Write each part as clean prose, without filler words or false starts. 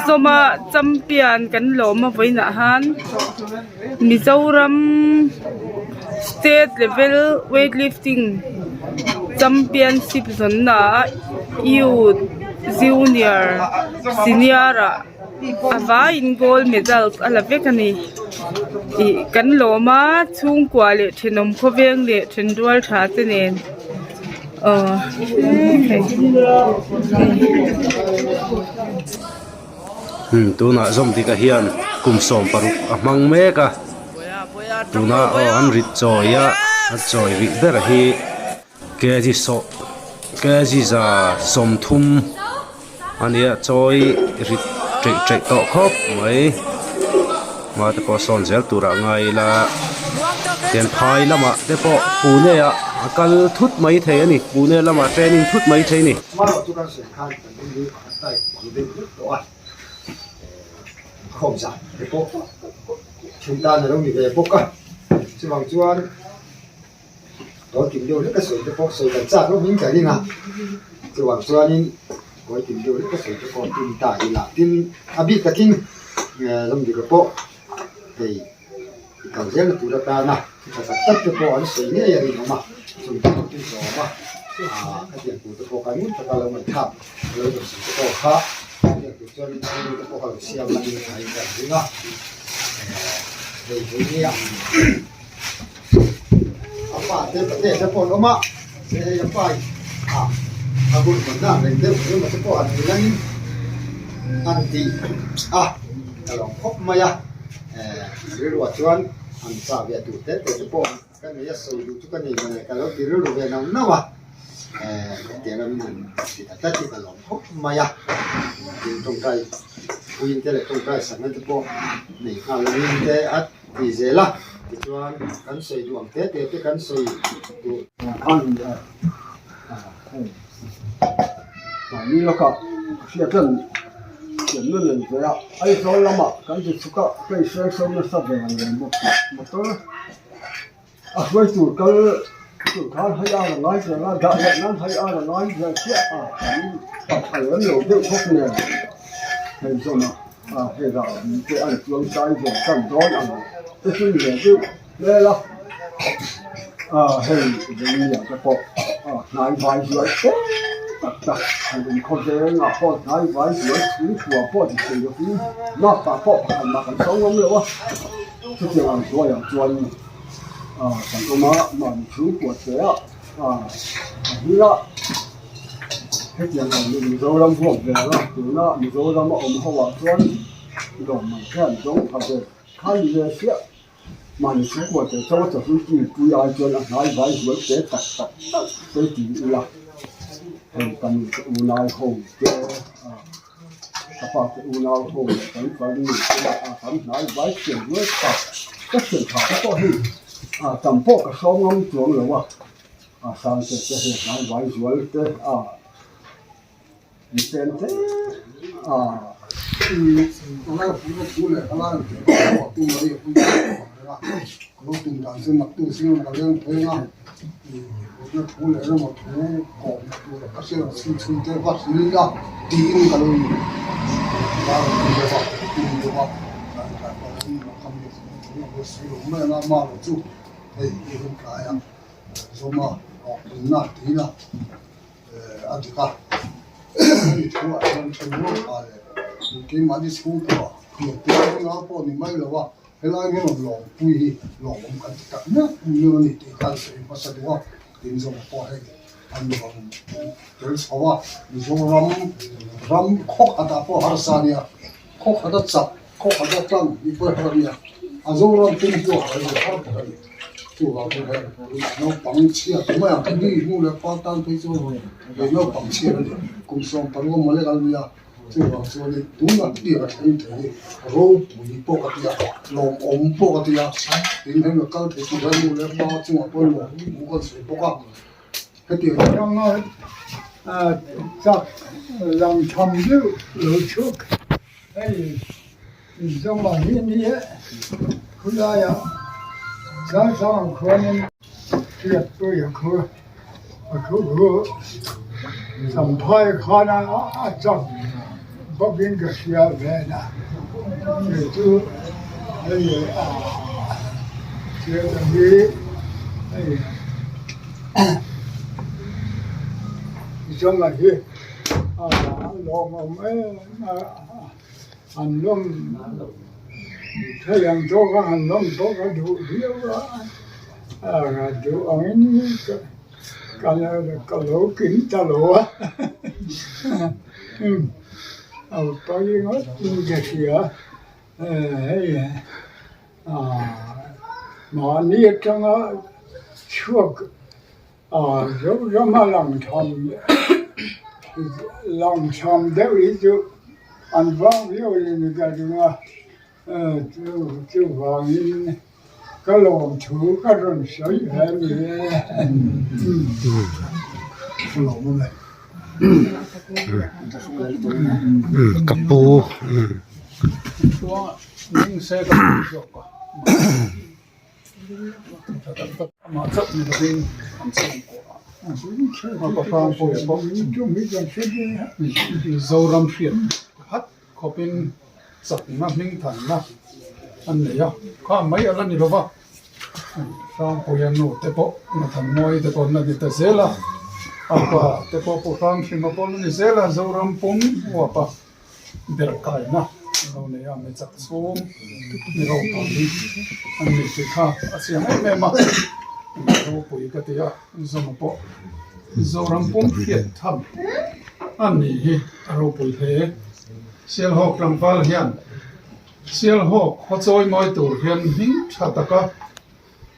Zawma champion kan lawm a vawiinah han Mizoram state level weight lifting championship zawnna ah youth junior senior ah a vaiin gold medal a la vek a ni ih kan lawm a chhungkua leh thenawm khawveng leh thenrual tha te nen. Aw hei. Hmm tunah zawm dik ah hian kum 16 a hmang mek a tuna aw an rit chawi a a chawi rih ber hi kg sawh kg 30 a nia chawi rit ṭeih ṭeih tawh khawp mai hma te pawh sawn zel turah ngai ila tian phai lamah te pawh pune ah a kal thut mai thei a ni pune lamah training thut mai thei a ni. Kawi kim deuh hlek a sawi te pawh sawi kan chak hlawm in ka ring a, chuvang chuanin kawi kim deuh hlek a sawi te pawh tum ta ila tin a bik takin Ramdika pawh hei i kal zel na tur atana thu tha tak tak te pawh an sawi ngei a rinawm a, chung te pawh chu zawm a, ah khatiang tur te pawh kha ngun taka lo ngaihthlak a lo dawhsan te pawh kha khatiang tur chuanin thil te pawh kha lo siam a ni thain ka ring a, hei hei nia. A pa te pate te pawh an awm a se hei a pa in ah a hun hawn na reng deuh eng emaw te pawh han ti langin an ti a ka lawm khawp mai a eh rilruah chuan an chah ve tur te te te pawh ka nei a sawi duh chu ka nei mawle ka lo ti rilru ve nauh nauh a eh hetiang a min han ti ta tlat hi ka lawm khawp mai a tin tawngtai puiin te leh tawngtai sakna te pawh nei nghal langin te a. Ti zel a, tichuan kan sawi duh ang te te te kan sawi duh. Mahni lawkah hriat reng thiamna nei ve a, Aizawl lamah kan ti chhuk a, ka inhriat sawn nasa ve ang reng bawk. Motor a hruai tur kal tur khan hei ar a ngai zel a, dah leh nan hei ar a ngai zel chiah a, kan pakhat lem lo deuh bawk nen hei zawnah. A hei rah awm te an chuang chai ve tan dawn ang te chu ni ve deuh hmel a, a hei vengnia te pawh a hnai vai zual te tak tak han awm khaw vengah pawh hnai vai zual chhungkua pawh ti thei lovin makpa pawh pakhat mah kan sawi ngam lo a, chutiang ang hnuaiah chuan a kan awm a mahni chhungkua te ah a hming a. Hetiang ang hi Mizoram huap ve ang a, tuna Mizoram a awm ho ah chuan lawmman hian zawng tha ve kha ni ve chiah. Mahni chhungkua tel chauh a chawhnu chi pui ai chuan a hnai vai zual te tak tak tak te ti ila hei kan unau ho te ka pa te unau ho leh kan farnu te lah a kan hnai vai thiam zual tak ka thian tha te pawh hi tam pawh ka hrawm ngam chuang lo a. A sang te te hei hnai vai zual te a miten te a Zawma hlawhtlinna tiin a a dik a, hemi thuah hian thenrual tha leh keimahni chhungkua hmuh tur eng eng pawh ni mai lo a, helai hian rawn lawmpui hi lawmawm kan ti tak meuh meuh a ni tih kha an sawi hmasa duh a, tin Zawma pawh hei an rawn tel chho a, Mizoram ram khaw khatah pawh harsa a nia, khaw khata chak khaw khata tlang ni pawh har a nia, a Zoram pum pawh a har ber a ni. Chuvang chu hei naupang chhiat mai ang mi hnu leh pa tan phei chu hei naupang chhiat a ni kum 15 mawle kal nia chuvang chuanin tunah tih a thleng thei hi ropui pawh ka ti a lawmawm pawh ka ti a tin hemi kal thei tur hian nu leh pa chungah pawh lawm thu kan sawi bawk a hetiang Ranga chak lang tham deuh lo chhuk hei Zawma hi a ni e, khulaiah Sangsangah khuanin hriat pawh a khu a khu khu Champhai khana a chak. bawkin ka hria ven a, kei chu hei hriat ang hi hei Zawma hi a lawmawm em a, an lawm thei ang tawk a an lawm pawh ka duh viau a, a duh angin ka ka lo kim ta lo a a pawi ngawt in ka hria hei mahni atanga chhuak Zorama lang tham lang tham deuh hi chu an vang viau a ni ka ring a. Chuvangin ka lawmthu ka rawn sawi ve a ni e. Ka pu Zoram hriat hat khawpin chakna hmingthanna an nei a, kha mai a la ni lo va, Hrangpuia nu te pawh Nathanmawii te pawh an la ni ta zel a, a pa te pawh Pu Hranghrima pawh an la ni zel a, Zoram pum huapa ber kaina an lo nei a, mi chak chhung mi ropui an ni tih kha a chiang em em a, ropui ka ti a, Zoma pawh Zoram pum hriat tham a ni hi a ropui hle. Sialhawk tlangval hian Sialhawk khaw chawi mawi tur hian hming tha taka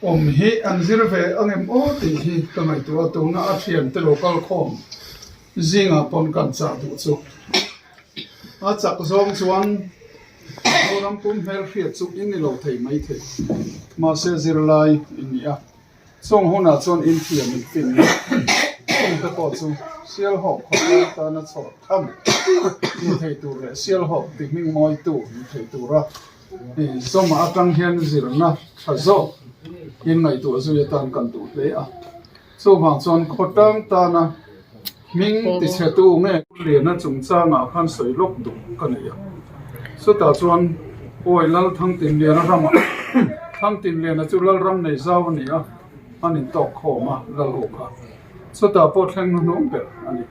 awm hi an zir ve angem aw tih hi ka ngaihtuah a, tuna a thiante lo kal khawm zingah pawn kan chah duh chu. A chak zawng chuan Zoram pum hmel hriat chu in ni lo thei mai thei, mahse zirlai in ni a. Chung hunah chuan inthiam infinna chungte pawh chu Sialhawk khawtlang tana chhawr tham ni thei tur leh Sialhawk ti hming mawitu ni thei tura zawma atang hian zirna tha zawk in ngaihtuah zui atan kan duh hle a. Chuvang chuan khawtlang tana hming tichhetu nge Liana chungchangah khan sawi lawk duh ka nei a. Chutah chuan Awi Lal Thangtinliana ramah Thangtinliana chu Lalram nei zau a ni a, an intawk khawm a Lal ho kha. Chutah pawh thleng hnuhnung ber a ni.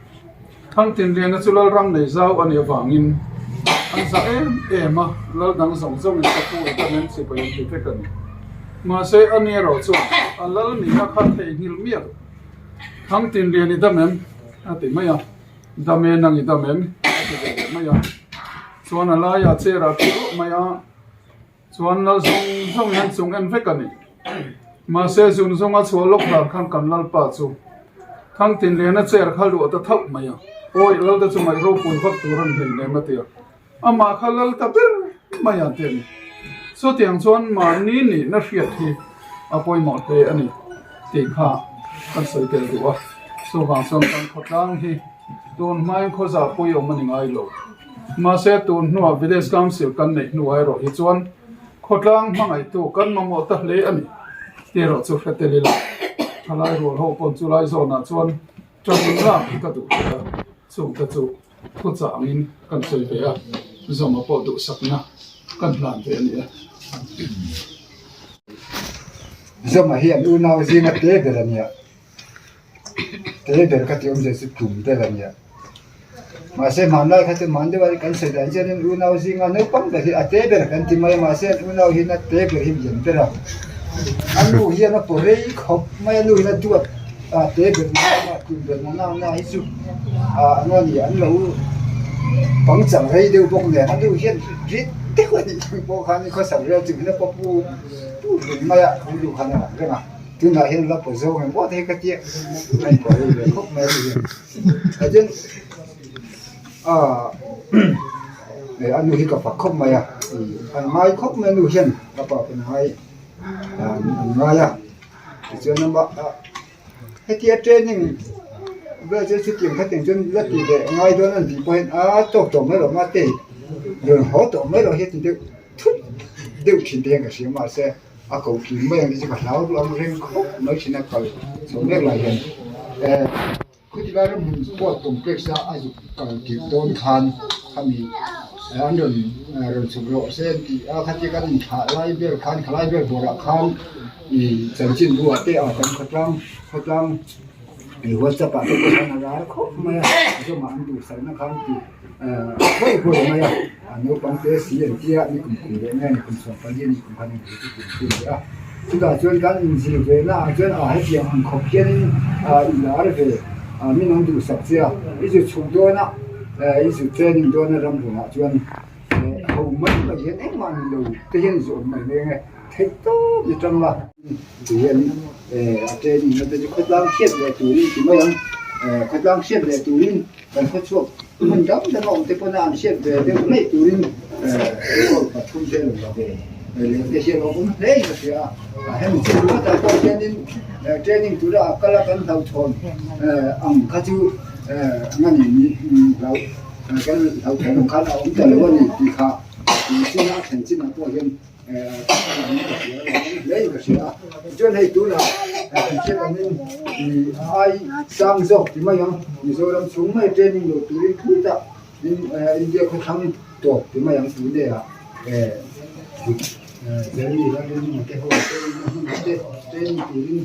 Thangtinliana chu Lalram nei zau a nih avangin an zah em em a, Lal dang zawng zawngin ka pu i damen chibai an ti vek a ni. Mahse a ni erawh chuan a Lal nihna kha theihnghilh miah lo. Thangtinlian i dam em? a ti mai a. Dam e nang i dam em? a ti ve leh mai a. Chuan a laiah chair ah thu ruah mai a, chuan lal zawng zawng hian chung en vek a ni. Mahse zun zawnga chhuah lawk dan khan kan lalpa chu Thangtinliana chair kha luah ta thauh mai a, awi lalte chu ngaih ropui vak tur an hlei nem a ti a. Amah kha lal ta ber mai ang tih a ni. Chutiang chuan mahni nihna hriat hi a pawimawh hle a ni tih kha kan sawi tel duh a. Chuvang chuan kan khawtlang hi tun hmain khawzah pui awm a ni ngai lo. Mahse tun hnuah Village Council kan neih hnuah erawh hi chuan khawtlang hmangaihtu kan mamawh ta hle a ni tih erawh chu hre tel ila. Thalai rual ho pawn chulai zawnah chuan ṭan lak ka duh hle a, chungte chu. Thuchah angin kan sawi ve a, Zawma pawh duhsakna kan hlan ve a ni e. Zawma hi an unau zinga te ber a nia, te ber ka tih awmzia chu tum ber a nia. Mahse hmanlai kha chu hman deuh a kan sawi dan chian in unau zinga naupang ber hi a te ber kan ti mai a, mahse an unau hian a te ber hi lian ber a, a nu hian a paw rei khawp mai a, nu hian a duat a te ber na na tum ber na na na hi chu ah an ni an lo pangchang rei deuh bawk nen a nu hian rit deuh a nih ang pawh khan khawsak rel chung hian a paw pu pu reng mai a an nu khan a lang reng a tunah hian la paw zawng em aw te hi ka tia a inpaw rei ve khawp mai a ni hian tin ah a nu hi ka fak khawp mai a an ngai khawp mai a nu hian ka pa pawn a ngai an ngai a tichuan amah ah Hetia training vel chu chutiang khatiang chuan la tih leh ngai dawn a ni tih pawh hian a tawk tawh mai lo mahse rawn haw tawh mai lo hi a ti deuh thut deuh thin te hian ka hria mahse a ko kim mai ang te chu ka hlau ang reng khawp mai thin a kal chho mek lai hian eh. Khutilai ramhmun sport complex a a zuk kal tirh dawn khan khami an rawn rawn chhuk rawh se an tih a, khatia kan inthlah lai vel khan khalai vel bawrah khan ih chanchin buah te a kan khawtlang khawtlang ih whatsapp ah te pawh hian a lar khawp mai a zawmah an duhsakna khan tih huai huai mai a, a naupang te si an tia ni kum kum leh nge ni kum 14 a ni kum khan engthil chu tum tum leh a chutah chuan kan inzir ve na ah chuan ah hetiang ang khawp hianin ah i lar ve ah min an duhsak che a i zu chhuk dawn a eh i zu training dawn a ramhlunah chuan eh ho mai mai hian engmah ni lo te hian zawm mai mai ang e theih tawp ni tang la ti hian eh a training na te chu khawtlang hriat leh turin ti mai ang eh khawtlang hriat leh turin. Kan khawchhuak hmun dang dang a awm te pawn a an hriat ve deuh ngei turin goal pathum te a rawn la ve leh te hian a awm hle in ka hria a, hemi chin ringawtah pawh hianin training tura a kal a kan hlauhthawn ang kha chu eng a ni hlauh kan hlauhthawn ang khan a awm ta lo a ni tih kha tih chin a thlen chinah pawh hian Chuan hei tunah kan hriat angin ih a ai sang zawk ti mai ang Mizoram chhung mai training lo turin khutah India khawthlang tawp ti mai ang tune ah eh Delhi lalringa te ho training na hmunah te training turin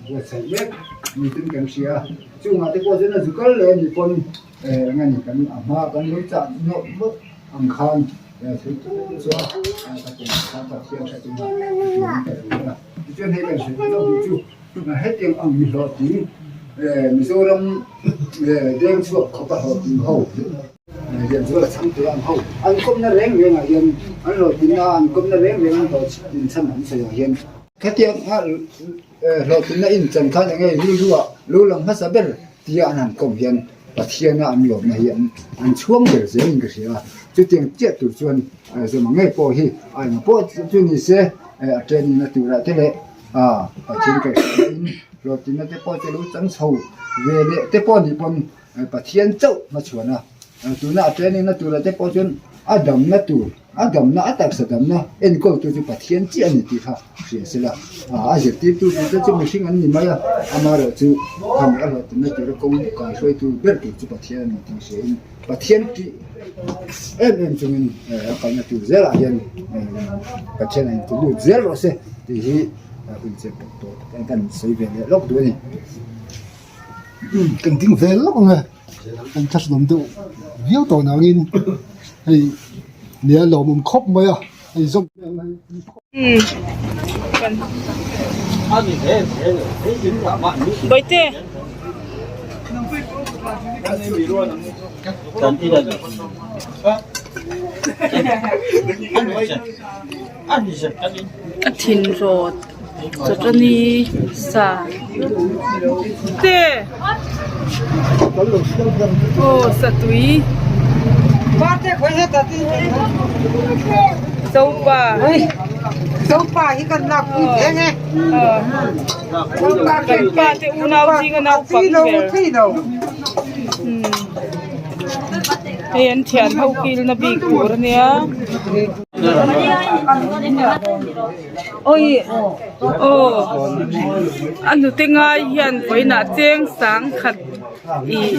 buatsaih mek niin kan hria a chungah te pawh chuan a zu kal leh a nih pawn eh eng a ni kan a hma kan lo chah nawlh nawlh ang khan thil tum chu a ka tum kha Pathian hre chunga turin ka duh a tichuan hei kan hrilh hlauh duh chu hetiang ang mi hlawhtling eh Mizoram eh deng chhuak khawp a hlawhtling ho Lianzuala chhangte ang ho an kawmna reng rengah hian an hlawhtlinna an kawmna reng reng an hlawhtlin chhan an sawi ah hian Khatiang a hlawhtlinna inchan khan eng nge rilru ah lo lang hmasa ber tia an han kawm hian Pathiana an lawmna hi an chhuang ber zel in ka hria a, chutiang chiah tur chuan zawm ang ngei pawh hi a eng pawh chu ni se a training na turah te leh Pathian kaihhruaina in hlawhtlinna te pawh chu lo chang chho ve leh te pawh nih pawn Pathian chauh hmachhuan a, tuna a training na turah te pawh chuan a damna tur, a damna, a taksa damna enkawltu chu Pathian chiah a ni tih kha hria se la, a zirtirtu tur te chu mihring an ni mai a, amaherawhchu khami a hlawhtlinna tura kawng kaihruaitu ber tur chu Pathian a ni tih hriain Pathian tih em em chungin a kalna tur zelah hian Pathian a inti lut zel rawh se tih hi hun chet tawh tawh kan sawi ve leh lawk duh a ni. Kan ding ve lawk ang e, kan thlahrunawm deuh viau tawh nangin hei nia lawmawm khawp mai a hei zawng Bawihte. A thin rawt chawtani sa te aw satui zopa kan pa te unau zinga naupang ber hei an thian ho kilna bik tur ania. Aw a hnute ngai hian vawiinah cheng sang khat ih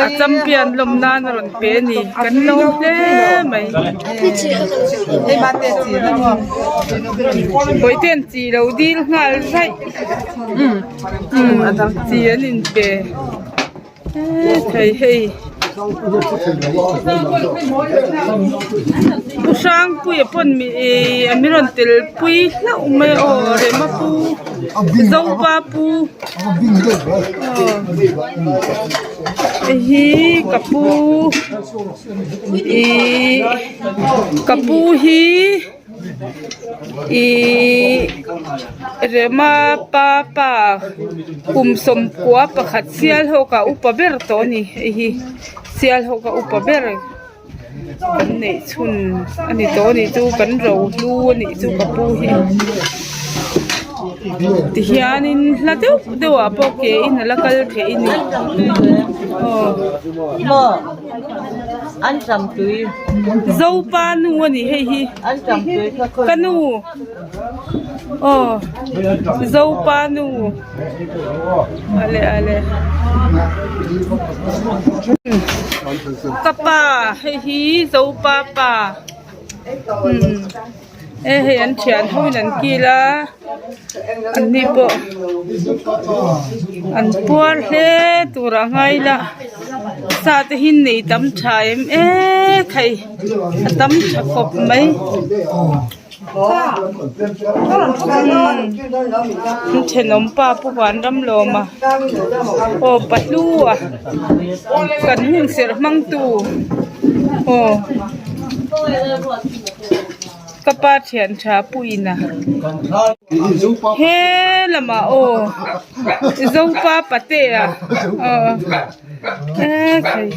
a champion lawm nan a rawn pe a ni kan lawm hle mai bawihte an chi lo dil nghal raih chi an inpe. Thei hei Pu Hrangpuia pawn ih min rawn tel pui hlauh mai a aw Rema pu Zopa pu aw hei hi ka pu ih ka pu hi. Ihh Rema pa pa kum sawmkua pakhat Sialhawk ah upa ber tawh a ni hei hi Sialhawk a upa ber kan neih chhun a ni tawh a nih chu kan rohlu a nih chu ka pu hi tihianin hla deuh deuh ah pawh ke in a la kal theih a ni aw. Zopa nu a ni hei hi ka nu aw Zopa nu ale ale ka pa hei hi Zopa pa umm. E hei an thian ho in an kil a an ni pawh an puar hle tur a ngai la sa te hi nei tam tha em em khai a tam tha khawp mai umm thenawm pa pu Vanramlawma aw pahlu a kan hun serh hmang tu aw. Ka pa thian tha puiin a he lamah aw zopa patea aw ekhai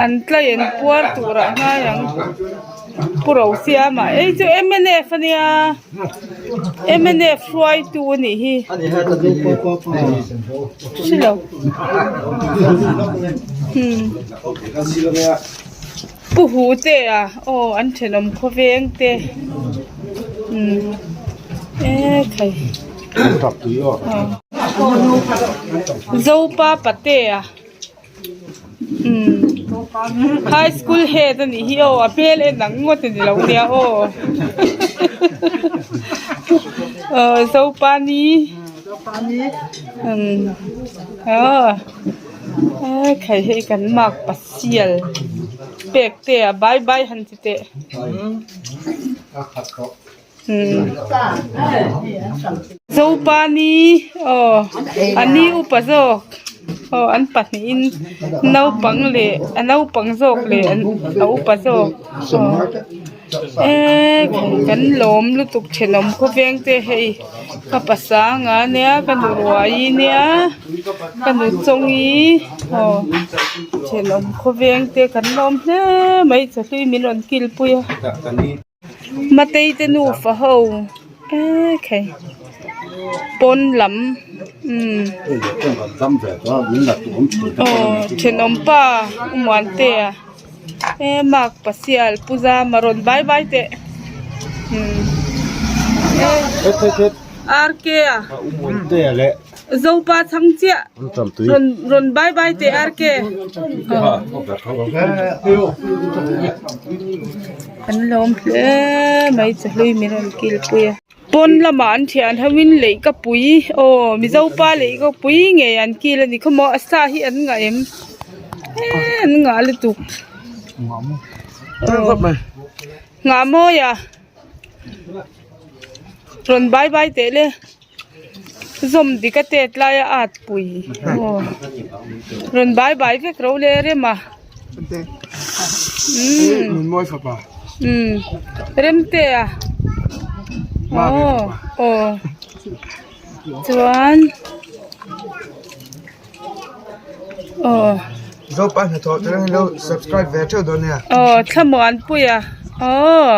an tlai an puar turah ngai ang pu Rosiama hei chu mnf ania mnf hruaitu anih hi hrelo umm. Pu hu te a aw an thenawm khawveng te umm e khai Zopa Patea umm high school head a nih hi aw a hmel en ang ngawt a ni lo nia aw aw Zopa ni umm aw e khai hei kan mark pa. Sial pek te a bai bai han ti teh. Zopa ni aw a ni upa zawk aw an pahnihin naupang leh a naupang zawk leh a upa zawk aw eee kan lawm lutuk thenawm khawveng te hei ka pasanga ania ka nu ruai ania ka nu chawngi aw thenawm khawveng te kan lawm hle mai chahlui min rawn kilpui a matei te nufa ho ekhei pawn lam umm aw thenawm pa u muantea. E mak pasial pu zama rawn bai bai teh umm e RK a zopa chhang chiah rawn rawn bai bai teh RK an lawm hle mai chahlui min rawn kilpui a. Pawn lamah an thian ho in leih ka pui aw mizo pa leih ka pui ngei an kil a ni khaw maw a sa hi an ngah em eee an ngah lutuk aw nghah mawi a rawn bai bai teh le zawm dik a tet lai a at pui aw rawn bai bai vek ro le rem a. Umm remte a aw aw chuan aw Zopa hnathawh te hi lo subscribe ve theuh dawn nia. Aw thlamuanpuia aw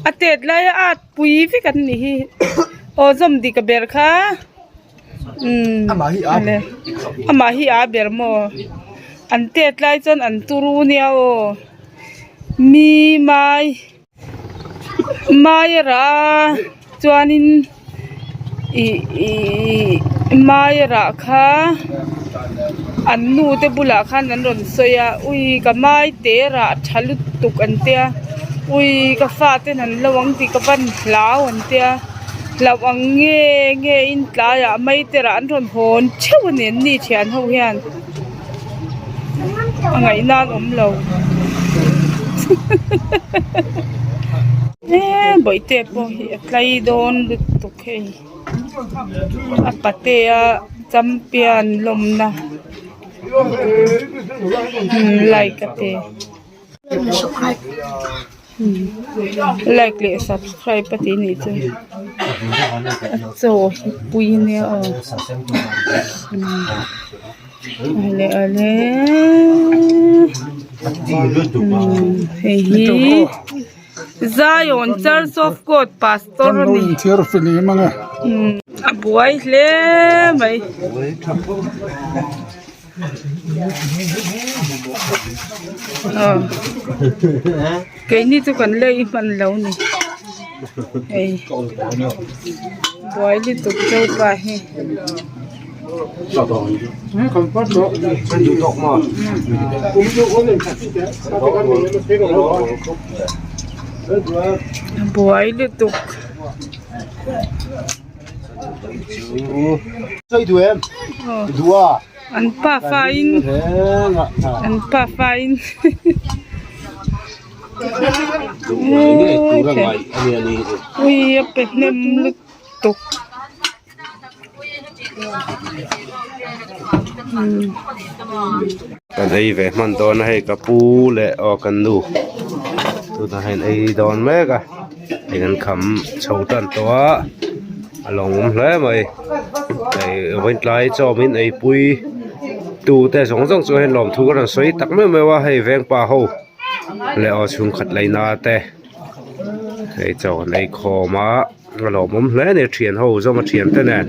a tet laia at pui vek an nih hi aw zawm dik a ber kha. Umm amah hi a ber maw an tet lai chuan an turu nia aw mi mai mai a rah a chuanin ih ih mai a rah kha an nu te bulah khan an rawn sawi a ui ka mai te rah tha lutuk an tia ui ka fate an lo ang tih ka van hlau an tia. Hlauh ang nge nge in tlaiah mai te rah an rawn hawn theuh a ni an ni thian ho hian a ngaih nan awm lo he bawihte pawh hi a tlai dawn lutuk hei a patea champion lawmna like a pe. Like leh subscribe a tih nih chu a chaw hi pui ania aw ale ale hei hi Zion church of God pastor a ni a buai hle mai. Aw keini chu kan lei hman lo ni hei buai lutuk zopa hi. Buai lutuk. An pafa in an pafa in ui a pe hnem lutuk. Kan ei ve hman dawn a hei ka pu leh aw kan nu tunah hian ei dawn mek a hei kan kham chho tan tawh a a lawmawm hle mai hei vawiin tlai chaw min ei pui tu te zawng zawng chu hei lawmthu ka rawn sawi tak meuh meuh a hei veng pa ho leh aw chhungkhat laina te hei chaw an ei khawm a. A lawmawm hle a ni thian ho zawm a thian te nen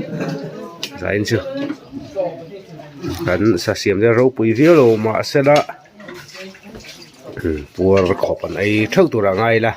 zain chu kan sa siam te ropui viau lo mahsela puar khawp an ei theuh tur a ngai ila.